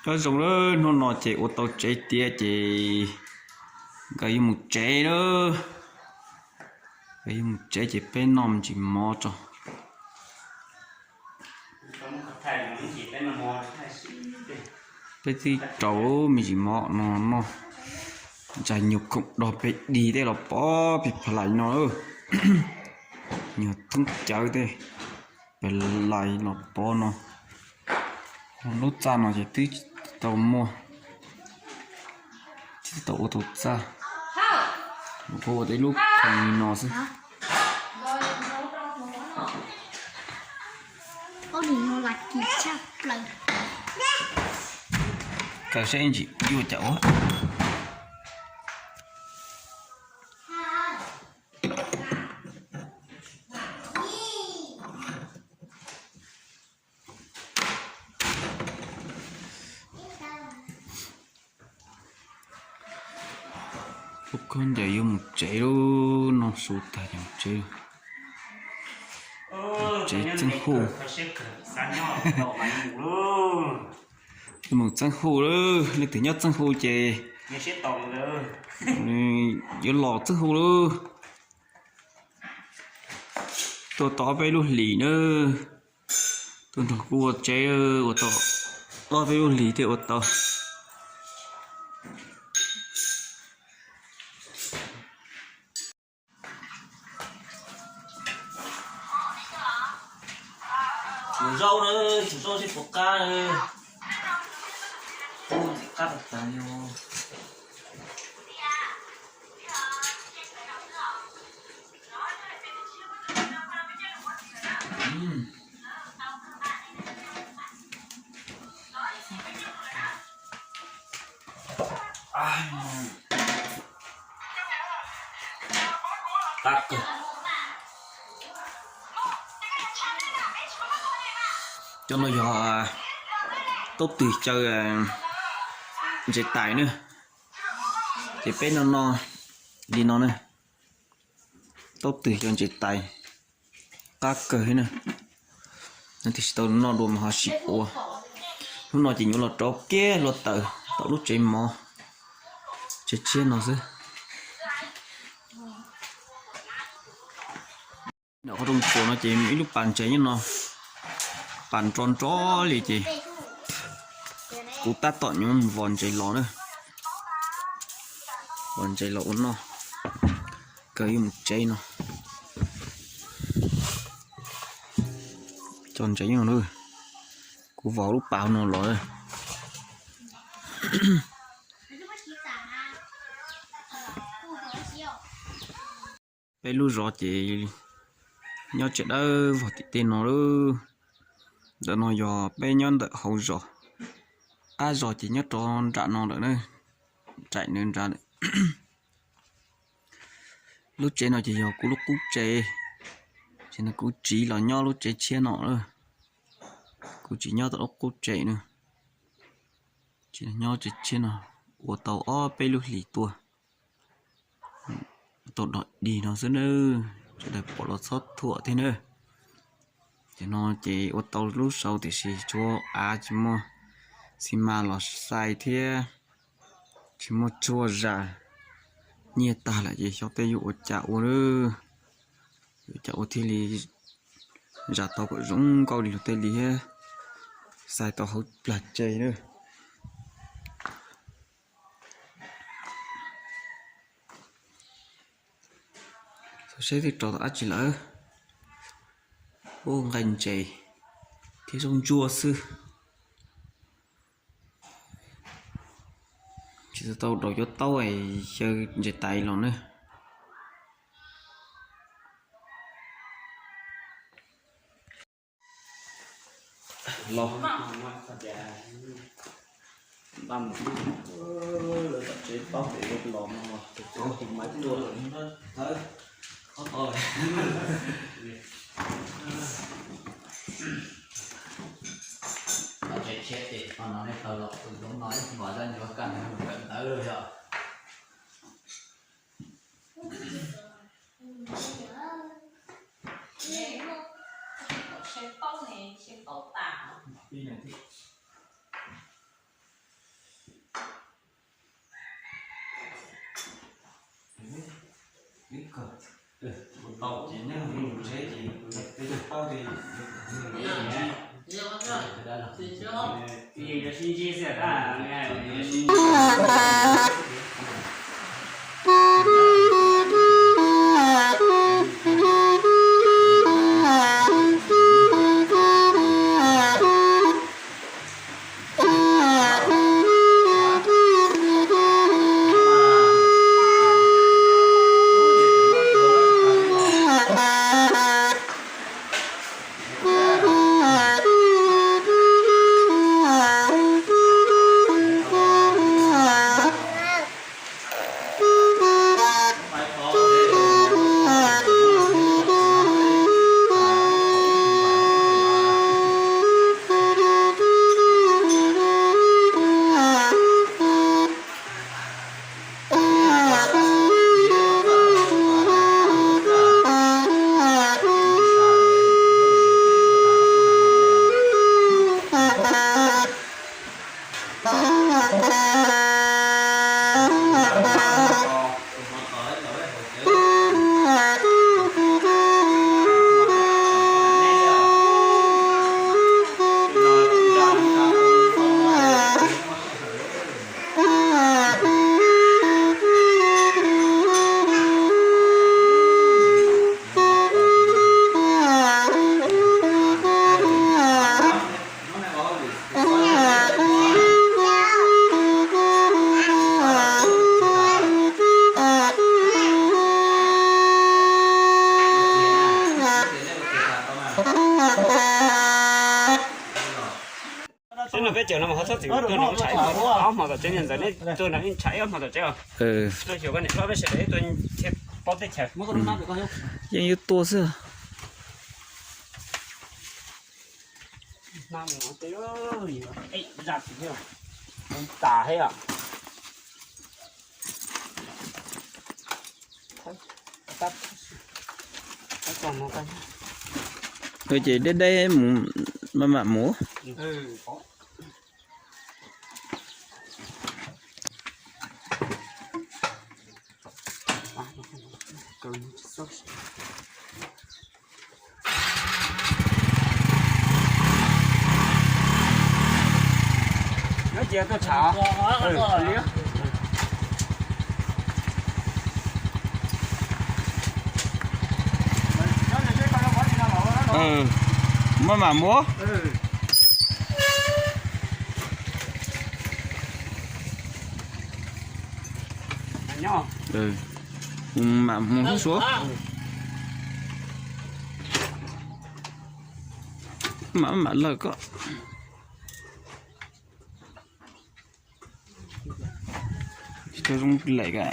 Nyob zoo lawm, hnub no ces ua tau tsev tiav ces nkawd yuav mus tsev lawm. Nkawd yuav mus tsev ces peb noj me ntsis mov tso. Peb twb rau me ntsis mov no noj, ntsa nyuag khoom dog pem dig tej los pov pem pha lais no, nyuag thoob cawv tej pem lais los pov no. Lub txaj no ces twb tsis tau muaj, twb tsis tau ua tau txaj, ua tej lub khoom li no xwb. Kaw saib ntsis yuav cas ua. Ub, khaub ncaws yuav mus tsev lawm, noj su tag yuav mus tsev lawm. Tsev Txeeb Huj. Yuav mus Txeeb Huj lawm, leej twg nyob Txeeb Huj ces yuav los Txeeb Huj lawm. Tuaj tau ob peb lub hlis na, tuaj nrog kuv ua tsev, ua tau ob peb lub hlis thiaj ua tau. Tsum zaub na, tsum zaub sib puas qab na. Ub, ntxim qab tag tag li. Qab kawg. Cov no yog taub twg xyaw ntses tais na, ces peb noj noj li no na. Taub twg xyaw ntses tais, qab kawg thiab na. Leej twg tsis tau noj dua mas ho sim ua. Hnub no ces yuav los rauv kiag hluav taws tom lub tsev mov, tsev tshiab no xwb. Nram qhov rooj tsuas no ces ib lub pas ntses nyob no, pas nro nro li ces kuv tab tom yuav vos ntses los na, vos ntses los ua noj, kawg yuav mus tsev no. Cov ntses nyob no, kuv vos lub pas no los. Peb lub zos ces nyob tsev dawb vog tim tej no lawm. Ntawm no yog peb nyob ntawm hauv zos, qab zos ces nyob rau nram no lawm na, nraim nws nrad lawm. Lub tsev no ces yog kuv lub qub tsev, ces no kuv tsiv los nyob lub tsev tshiab no lawm. Kuv tsis nyob tom lub qub tsev na, tsis nyob tsev tshiab no ua tau ob peb lub hlis tuaj, tau dog dig no xwb nawb. Sawv daws pom los txhob thuam thiab nawb. Ces no ces ua tau lub sau tiam sis tshuav av tsis muaj xi mas los xais thiab, tsis muaj tshuaj zam, nyiaj tag lawm ces xyov tej yuav ua cas ua lawm. Yuav ua cas ua thiaj li zam tau kom zoo nkauj li luag tej li thiab, xais tau hauv plag tsev lawm. Xyov seb twb rau tau dab tsi lawm. Ub, nqaij ntses thiab zaub ntsuab xwb. Tsis tau daus cov taub xyaw ntses tais los na. Los, npaj mus lawv tom tsev paub tias yuav los no, tus tsev tus maiv tuaj lawm. Tsev tshiab ces no nej tau los tus zoo no ib npos zaj nyob kaj mus kawm ntawv yog. Teb no peb cawm no mas ho txhob txwm tuaj no ib tshav, ob hmo tom tsev, niag ntxawm neb tuaj no ib tshav ib ob hmo tom tsev os. Tuaj xyuas koj niam hlob peb sawv daws ib tug thiaj paub teb chaws. Yeej yuav tuaj xwb. Ces deb deb mus, maj mam mus. Maj mam mus. Mam mus suav. Mam mam lawm koj. Tsis tau zoo lawm a.